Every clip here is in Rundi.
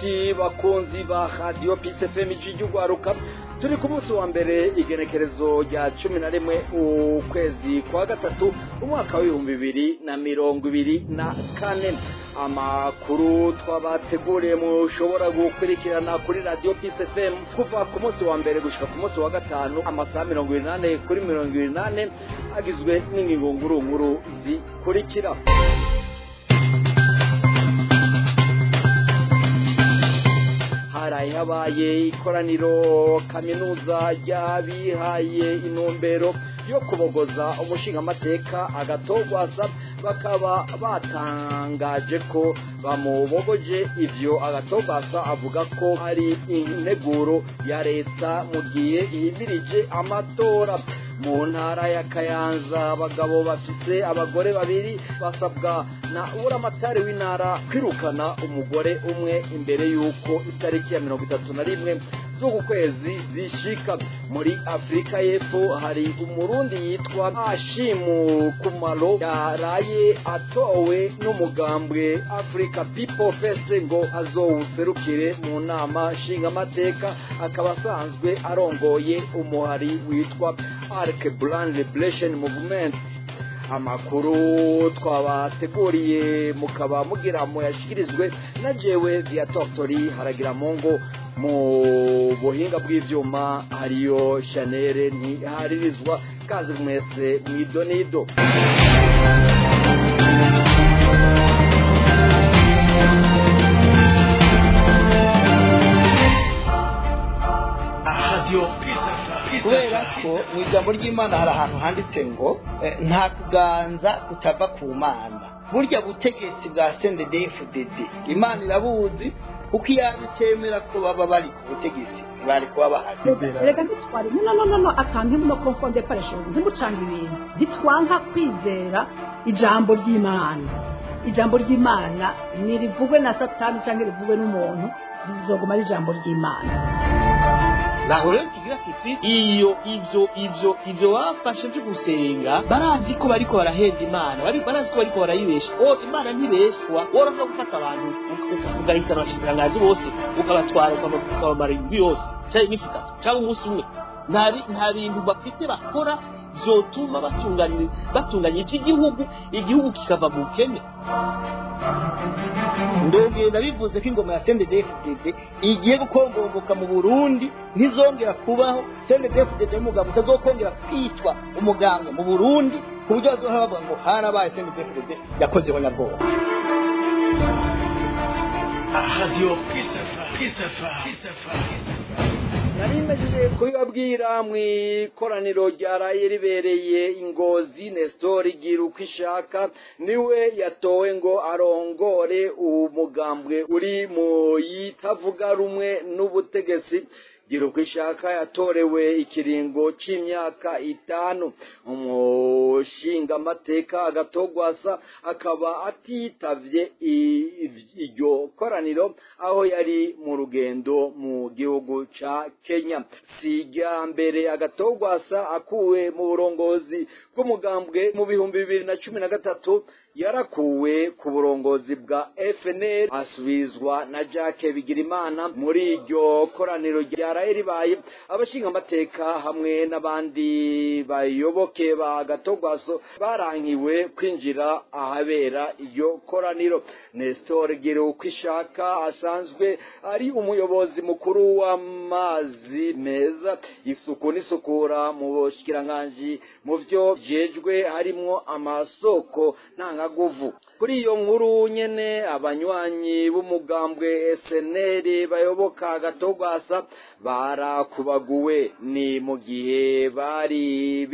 Nshuti bakunzi ba Radio Peace FM, ijwi ry'ugwaruka, turi ku munsi wa mbere, igenekerezo rya 11 ukwezi kwa gatatu, umwaka w'2024. Amakuru twabateguriye mushobora gukurikirana kuri Radio Peace FM kuva ku munsi wa mbere gushika ku munsi wa gatanu, amasaha 24 kuri 24, agizwe n'ingingo nkuru nkuru zikurikira. Haraye habaye ikoraniro kaminuza ry'abihaye intumbero yo kubogoza umushingamateka Agathon Rwasa, bakaba batangaje ko bamubogoje. Ivyo Agathon Rwasa avuga ko ari integuro ya leta mu gihe yimirije amatora. Mu ntara ya Kayanza, abagabo bafise abagore babiri basabwa na buramatari w'intara kwirukana umugore umwe imbere y'uko itariki ya 31 z'uku kwezi zishika. Muri Afurika y'Epfo hari Umurundi yitwa Ashimu Kumalo yaraye atowe n'umugambwe Africa People First ngo azowuserukire mu nama nshingamateka, akaba asanzwe arongoye umuhari witwa Arc Brand Liberation Movement. Amakuru twabateguriye mukaba mugira muyashikirizwe na jewe Viatortori Haragira Mungu. Mu buhinga bw'ivyuma hariyo Chanel Ntiharirizwa. Kazi mwese mwidonido. Kubera ko mu ijambo ry'Imana hari ahantu handitse ngo nta kuganza kutava ku Mana. Burya butegetsi bwa CNDD-FDD Imana irabuzi, kuko iyo itemera ko baba bari ku butegetsi bari kuba bahari. Reka ntitware, no, no, no, no, akantu ntimu confonde pas les choses, ntimucange ibintu. Ntitwanka kwizera ijambo ry'Imana. Ijambo ry'Imana ntirivugwe na Satani cyangwa rivugwe n'umuntu, rizoguma ari ijambo ry'Imana. Naho rero tugira tuti iyo ivyo bafashe vyo gusenga, barazi ko bariko barahenda Imana, barazi ko bariko barayibesha. O Imana ntibeshwa. Worashobora gufata abantu ugahitana abashikiranganji bose, ukabatwara, ukabamara indwi yose canke iminsi 3 canke umunsi umwe. Nta bintu bafise bakora vyotuma batunganya ivy'igihugu, igihugu kikava mu bukene. Ndongeye ndabivuze ko ingoma ya CNDD-FDD igiye gukongomboka mu Burundi, ntizongera kubaho. CNDD-FDD n'umugambwe utazokongera kwitwa umugambwe mu Burundi, ku buryo bazohora bavuga ngo harabaye CNDD-FDD yakozeho nyabwoba. Radio Peace FM. Narimejeje kubibabwira, mu ikoraniro ryaraye ribereye Ingozi, Nestor Girukwishaka niwe yatowe ngo arongore umugambwe uri mu yitavuga rumwe n'ubutegetsi. Girukwishaka yatorewe ikiringo c'imyaka 5. Umushingamateka Agathon Rwasa akaba atitavye iryo koraniro, aho yari mu rugendo mu gihugu ca Kenya. Si irya mbere Agathon Rwasa akuwe mu burongozi bw'umugambwe. Mu 2013 yarakuwe ku burongozi bwa FNL, asubizwa na Jacques Bigirimana. Muri iryo koraniro ryaraye ribaye, abashingamateka hamwe n'abandi bayoboke ba Agathon Rwasa barankiwe kwinjira ahabera iryo koraniro. Nestor Girukwishaka asanzwe ari umuyobozi mukuru w'amazi meza, isuku n'isukura mu bushikiranganji, mu vyo jejwe harimwo amasoko ntangaguvu. Kuri iyo nkuru nyene, abanywanyi b'umugambwe SNL bayoboka Agathon Rwasa barakubaguwe. Ni mu gihe bari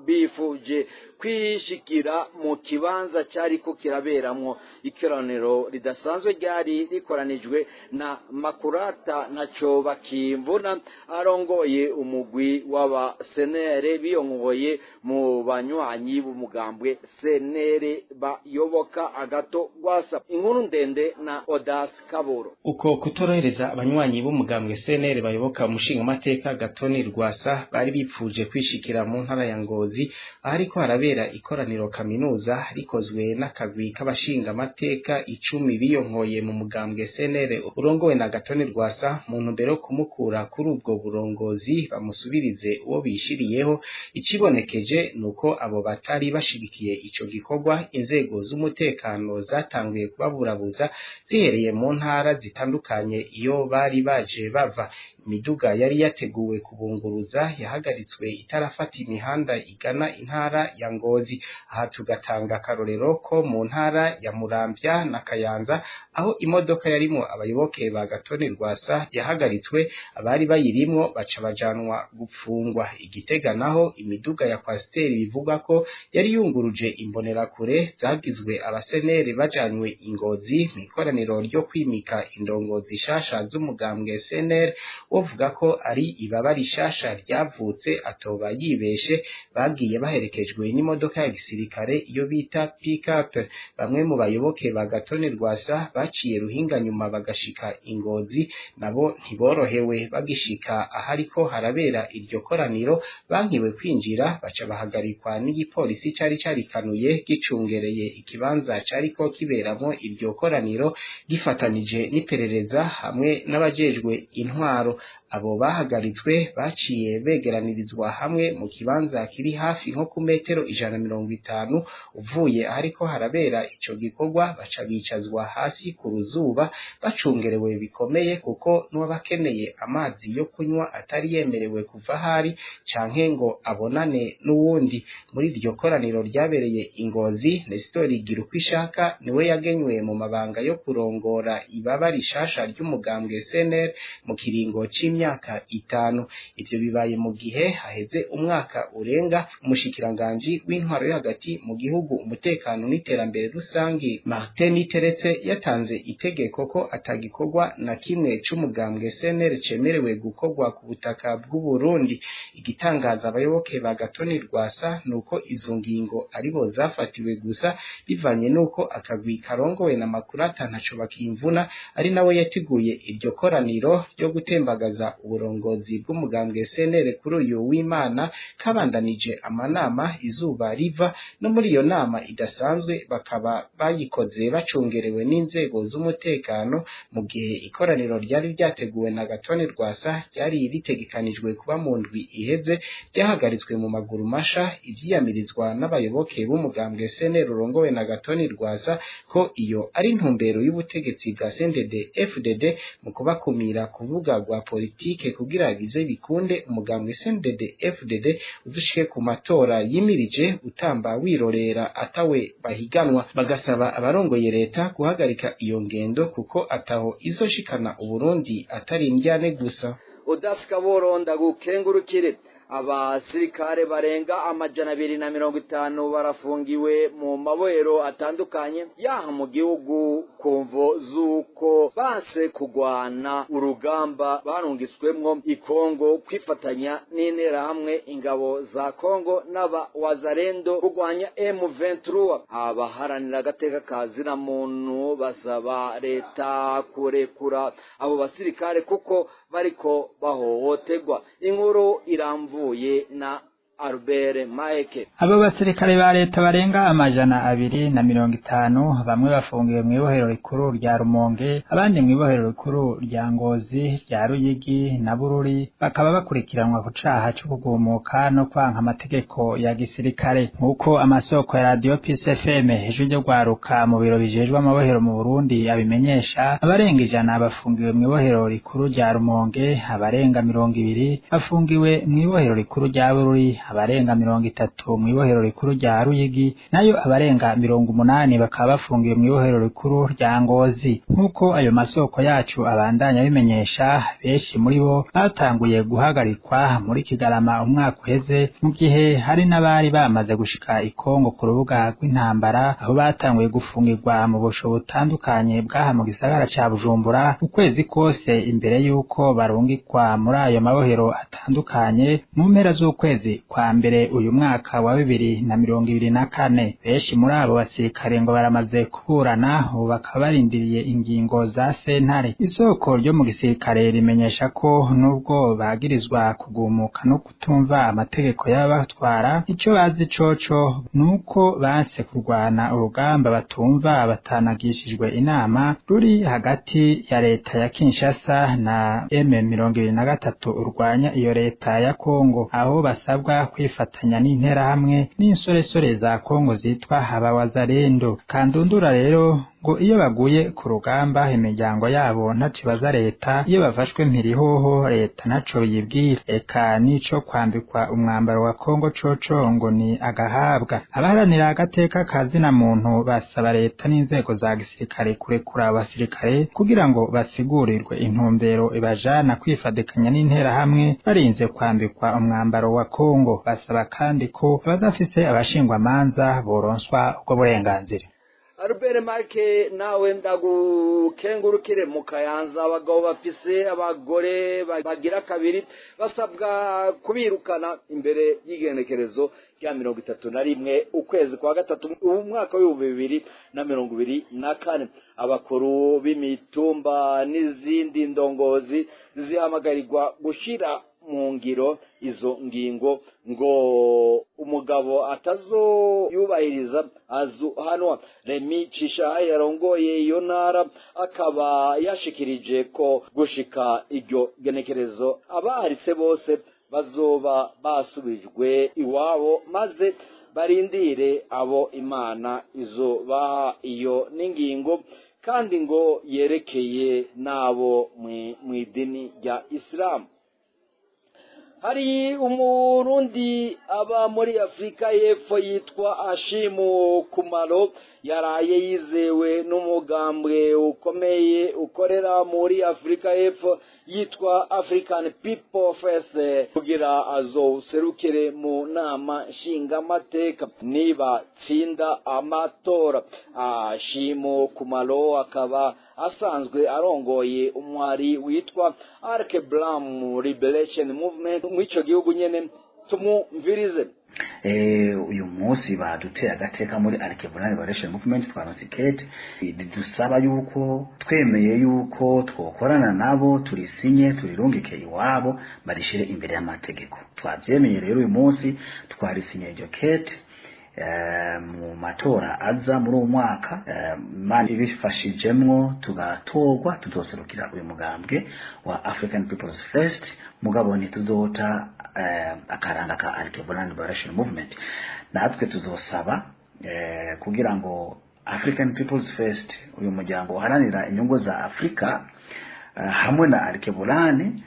bifuje kwishikira mu kibanza cyariko kiraberamwo ikoraniro ridasanzwe ryari rikoranijwe na Makurata Ntaco Bakimvuna, arongoye umugwi w'abasenere biyongoye mu banywanyi b'umugambwe CNL bayoboka Agathon Rwasa. Inkuru ndende na Odas Kaburo. Uko kutorohereza abanywanyi b'umugambwe CNL bayoboka umushingamateka Gatoni Rwasa bari bipfuje kwishikira mu ntara ya Ngozi ahariko harabera harabera ikoraniro kaminuza rikozwe n'akagwi k'abashinga amateka 10 biyonkoye mu mugambwe CNL urongowe na Gatoni Rwasa mu ntumbero yo kumukura kuri ubwo burongozi bamusubirize uwo bishiriyeho. Ikibonekeje nuko abo batari bashigikiye ico gikorwa inzego z'umutekano zatanguye kubaburabuza zihereye mu ntara zitandukanye iyo bari baje bava. Imiduga yari yateguwe kubunguruza yahagaritswe itarafata imihanda igana intara ya Ngozi. Aha tugatanga akarorero ko mu ntara ya Muramvya na Kayanza aho imodoka yarimo abayoboke ba Gatoni Rwasa yahagaritswe, abari bayirimwo baca bajanwa gupfungwa. Igitega naho imiduga ya kwasiteri bivugwa ko yari yunguruje imbonerakure zagizwe abaseneri bajanywe Ingozi mu ikoraniro ryo kwimika indongozi shasha z'umugambwe SNL, wovuga ko ari ibaba rishasha ryavutse atoba yibeshe, bagiye baherekejwe n'imodoka ya gisirikare iyo bita pick-up. Bamwe mu bayoboke ba Gatoni Rwasa baciye Ruhinga nyuma bagashika Ingozi nabo ntiborohewe, bagishika ahariko harabera iryo koraniro bankiwe kwinjira, baca bahagarikwa n'igipolisi cari carikanuye gicungereye ikibanza cariko kiberamo iryo koraniro gifatanije n'iperereza hamwe n'abajejwe intwaro. Abo bahagaritswe baciye begeranirizwa hamwe mu kibanza kiri hafi nko ku metero 150 uvuye ahariko harabera ico gikorwa, baca bicazwa hasi ku ruzuba bacungerewe bikomeye, kuko n'uwabakeneye amazi yo kunywa atari yemerewe kuva ahari canke ngo abonane n'uwundi. Muri iryo koraniro ryabereye Ingozi, Nestor Girukwishaka niwe yagenywe mu mabanga yo kurongora ibaba rishasha ry'umugambwe SNL mu kiringo c'imyaka 5. Ivyo bibaye mu gihe haheze umwaka urenga umushikiranganji w'intwaro yo hagati mu gihugu, umutekano n'iterambere rusangi Martin Niteretse yatanze itegeko ko atagikorwa na kimwe c'umugambwe SNL cemerewe gukorwa ku butaka bw'u Burundi. Igitangaza abayoboke ba Gatoni Rwasa nuko izo ngingo aribo zafatiwe gusa, bivanye nuko akagwi karongowe na Makurata ntaco bakimvuna ari nawe yateguye iryo koraniro ryo gutembagaza uburongozi bw'umugambwe SNL kuri uyu w'Imana, kabandanije amanama izuba riva. No muri iyo nama idasanzwe bakaba bayikoze bacungerewe n'inzego z'umutekano, mu gihe ikoraniro ryari ryateguwe na Gatoni Rwasa ryari ritegekanijwe kuba mu ndwi iheze ryahagaritswe mu maguru masha, ivyiyamirizwa n'abayoboke b'umugambwe SNL urongowe na Gatoni Rwasa ko iyo ari intumbero y'ubutegetsi bwa CNDD FDD mu kubakumira kuvuga rwa politike kugira bize bikunde umugambwe CNDD FDD uzushike ku matora yimirije utamba wirorera atawe bahiganwa. Bagasaba abarongoye leta guhagarika iyo ngendo kuko ataho izoshikana Uburundi atari indyane gusa. Udasika boronda gukengurukire. Abasirikare barenga 250 barafungiwe mu mabohero atandukanye yaha mu gihugu kumvo z'uko base kugwana urugamba barungiswemwo i Kongo kwifatanya n'interahamwe ingabo za Kongo n'aba Wazalendo kugwanya M23. Abaharanira agateka ka zina muntu basaba leta kurekura abo basirikare kuko bariko bahohoterwa. Inkuru irambuye na Albert Maeke. Abo basirikare ba leta barenga 250 bamwe bafungiwe mu ibohero rikuru rya Rumonge, abandi mu ibohero rikuru rya Ngozi, rya Ruyigi na Bururi, bakaba bakurikiranwa ku caha cyo kugumuka no kwanka amategeko ya gisirikare. Nkuko amasoko ya Radio Peace FM ijwi ryo gwaruka mu biro bijejwe amabohero mu Burundi abimenyesha, abarenga 100 bafungiwe mu ibohero rikuru rya Rumonge, abarenga 20 bafungiwe mu ibohero rikuru rya Bururi, abarenga 30 mu ibohero rikuru rya Ruyigi, nayo abarenga 80 bakaba bafungiwe mu ibohero rikuru rya Ngozi. Nkuko ayo masoko yacu abandanya bimenyesha, benshi muri bo batanguye guhagarikwa muri Kigarama umwaka uheze, mu gihe hari n'abari bamaze gushika i Kongo ku rubuga rw'intambara, aho batanguye gufungirwa mu busho butandukanye bwaha mu gisagara ca Bujumbura ukwezi kose imbere y'uko barungikwa muri ayo mabohero atandukanye mu mpera z'ukwezi kwa kwa mbere uyu mwaka wa 2024. Benshi muri abo basirikare ngo baramaze kuburana, ubu bakaba barindiriye ingingo za sentare. Isoko ryo mu gisirikare rimenyesha ko nubwo bagirizwa kugumuka no kutumva amategeko y'ababatwara, ico bazi coco nuko banse kurwana urugamba batumva batanagishijwe inama ruri hagati ya leta ya Kinshasa na M23 urwanya iyo leta ya Kongo, aho basabwa kwifatanya n'interahamwe n'insoresore za Kongo zitwa abawazalendo. Kandundura rero ngo iyo baguye ku rugamba imiryango yabo ntaco ibaza leta, iyo bafashwe mpirihoho leta ntaco yibwira, eka nico kwambikwa umwambaro wa Kongo coco ngo ni agahabwa. Abaharanira agateka ka zina muntu basaba leta n'inzego za gisirikare kurekura abasirikare kugira ngo basigurirwe intumbero ibajana kwifadikanya n'interahamwe barinze kwambikwa umwambaro wa Kongo. Basaba kandi ko abadafise abashingwamanza boronswa ubwo burenganzira. Albert Make, nawe ndagukengurukire. Mu Kayanza abagabo bafise abagore bagira kabiri basabwa kubirukana imbere y'igenekerezo rya 31 ukwezi kwa gatatu umwaka w'2024. Abakuru b'imitumba n'izindi ndongozi zihamagarirwa gushira mu ngiro izo ngingo, ngo umugabo atazoyubahiriza azuhanwa. Remi Cisha yarongoye iyo ntara akaba yashikirije ko gushika iryo genekerezo abaharitse bose bazoba basubijwe iwabo, maze barindire abo Imana izobaha. Iyo n'ingingo kandi ngo yerekeye nabo mw'idini rya Islam. Hari umurundi aba muri Afrika y'Epfo yitwa Ashimu Kumalo, yaraye yizewe n'umugambwe ukomeye ukorera muri Afrika y'Epfo yitwa African People First kugira azowuserukire mu nama nshingamateka niba tsinda amatora. Ashimu Kumalo akaba asanzwe arongoye umwari witwa Alkebulan Liberation Movement mw'ico gihugu nyene. Tumumvirize. Uyu munsi baduteye agateka muri Alkebulan Liberation Movement, twaronse ikete dusaba yuko twemeye yuko twokorana nabo, turisinye turirungike iwabo barishire imbere y'amategeko. Twavyemeye rero, uyu munsi twarisinye iryo kete. Mu matora aza muri uwo mwaka, Imana ibifashijemwo tugatorwa, tuzoserukira uyu mugambwe wa African People's First, mugabo ntituzota akaranga ka Alkebulan Liberation Movement. Natwe tuzosaba kugira ngo African People's First, uyu muryango uharanira inyungu za Afrika, hamwe na Alkebulan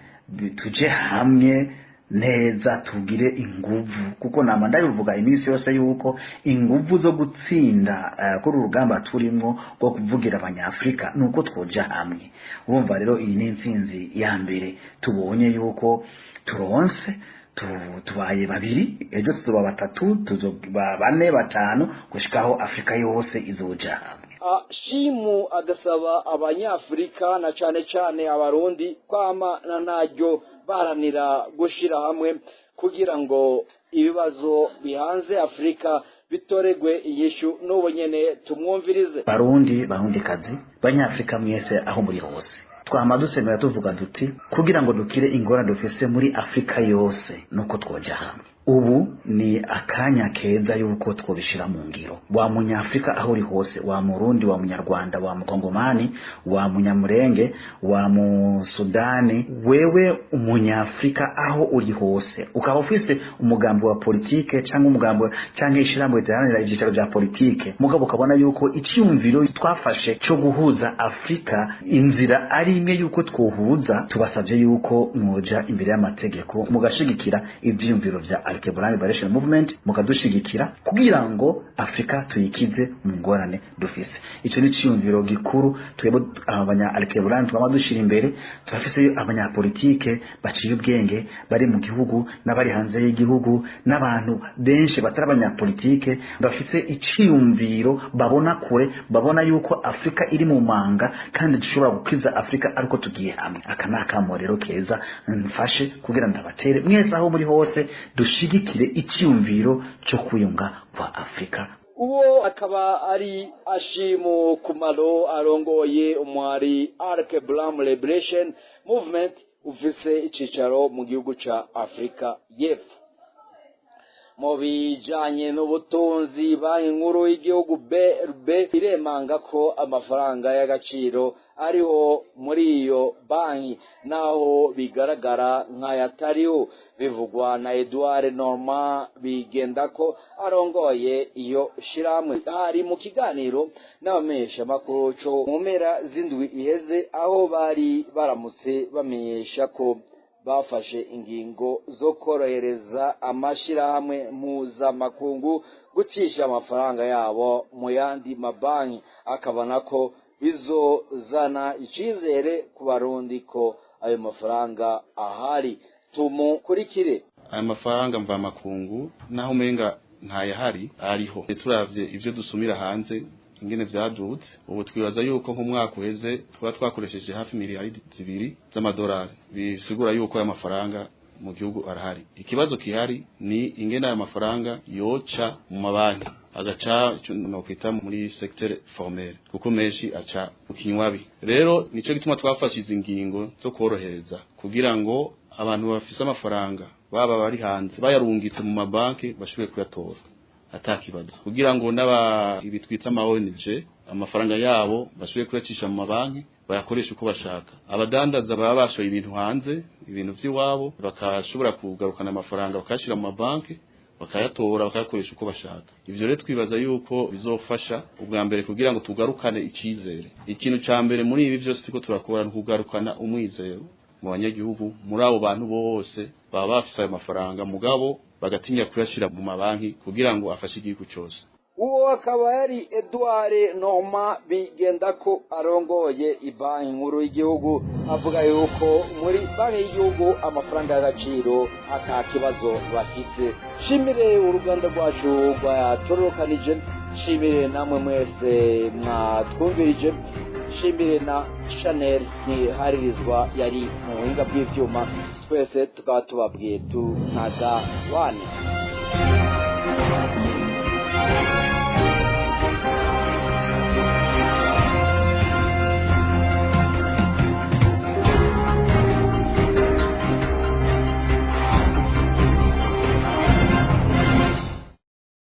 tuje hamwe neza tugire inguvu, kuko nama ndabivuga iminsi yose yuko inguvu zo gutsinda kuri urugamba turimwo rwo kuvugira abanyafrika nuko twoja hamwe. Urumva rero iyi ni intsinzi ya mbere tubonye yuko turonse, tubaye babiri, ejo tuzoba batatu, tuzoba bane, batanu, gushikaho Afrika yose izoja hamwe. Ashimu agasaba abanyafrika na cane cane abarundi kwama na naryo baharanira gushira hamwe kugira ngo ibibazo bihanze Afrika bitoregwe inyishu. N'ubu nyene tumwumvirize. Barundi, barundikazi, banyafrika mwese aho muri hose, twama dusemera tuvuga duti kugira ngo dukire ingorane dufise muri Afrika yose nuko twoja hamwe. Ubu ni akanya keza yuko twobishira mu ngiro. Wa munyafrika aho uri hose, wa murundi, wa munyarwanda, wa mukongomani, wa munyamurenge, wa musudani, wewe umunyafrika aho uri hose ukaba ufise umugambi wa politike cyangwa umugambi cyangwa ishyirahamwe riharanira ibyicaro bya politike, mugabo ukabona yuko icyumviro twafashe cyo guhuza Afrika inzira ari imwe yuko twohuza, tubasabye yuko mwoja imbere y'amategeko mugashigikira ivyiyumviro vya Alkebulan Liberation Movement, mukadushigikira kugira ngo Afrika tuyikize mu ngorane dufise. Ico ni ciyumviro gikuru twebwe abanya Alkebulan twama dushira imbere. Turafise abanyapolitike baciye ubwenge bari mu gihugu n'abari hanze y'igihugu, n'abantu benshi batari abanyapolitike bafise iciyumviro, babona kure, babona yuko Afrika iri mu manga kandi dushobora gukiza Afrika ariko tugiye hamwe. Aka ni akamo rero keza mfashe kugira ndabatere mwese aho muri hose. dushigikire icyumviro cyo kwiyunga kwa Afrika. Uwo akaba ari Ashimu Kumalo arongoye umwari Alkebulan Liberation Movement ufise icicaro mu gihugu ca Afrika y'Epfo. Mu bijanye n'ubutunzi, Banki Nkuru y'igihugu BRB iremanga ko amafaranga y'agaciro ariho muri iyo banki, naho bigaragara nk'ayatariho. Bivugwa na Edouard Normand Bigendako arongoye iyo shirahamwe. Hari mu kiganiro n'abamenyeshamakuru co mu mpera z'indwi iheze, aho bari baramutse bamenyesha ko bafashe ingingo zo korohereza amashirahamwe mpuzamakungu gucisha amafaranga yabo mu yandi mabanki, akabona ko bizozana icizere ku Barundi ko ayo mafaranga ahari. Tumukurikire. Aya mafaranga mvamakungu naho umenga ntayahari, ariho. Turavye ivyo dusumira hanze ingene vyadutse, ubu twibaza yuko nk'umwaka uheze tuba twakoresheje hafi 2 miliyari z'amadolari, bisigura yuko aya mafaranga mu gihugu arahari. Ikibazo kihari ni ingene aya mafaranga yoca mu mabanki, agaca ico nokwita muri secteur formel, kuko menshi aca mu kinywabi. Rero nico gituma twafashe izi ngingo zo korohereza kugira ngo abantu bafise amafaranga baba bari hanze bayarungitse mu mabanki bashobore kuyatora atakibazo, kugira ngo n'aba ibi twita ama ONG amafaranga yabo bashobore kuyacisha mu mabanki, bayakoresha uko bashaka. Abadandaza baba bashoye ibintu hanze, ibintu vy'iwabo, bakashobora kugarukana amafaranga bakayashira mu mabanki, bakayatora, bakayakoresha uko bashaka. Ivyo rero twibaza yuko bizofasha ubwa mbere kugira ngo tugarukane icizere. Ikintu ca mbere muri ibi vyose turiko turakora ni kugarukana umwizero mu banyagihugu, muri abo bantu bose baba bafise ayo mafaranga mugabo bagatinya kuyashira mu mabanki kugira ngo afashe igihugu cyose. Uwo akaba yari Edouard Noma Bigendako arongoye Ibanki Nkuru y'igihugu, avuga yuko muri banki y'igihugu amafaranga y'agaciro ata kibazo bafise. Shimire uruganda rwacu rwayatororokanije, shimire namwe mwese mwatwumvirije, shimire na Chanel Ntiharirizwa yari mu buhinga bw'ivyuma. Twese tukaba tubabwiye tunagawane.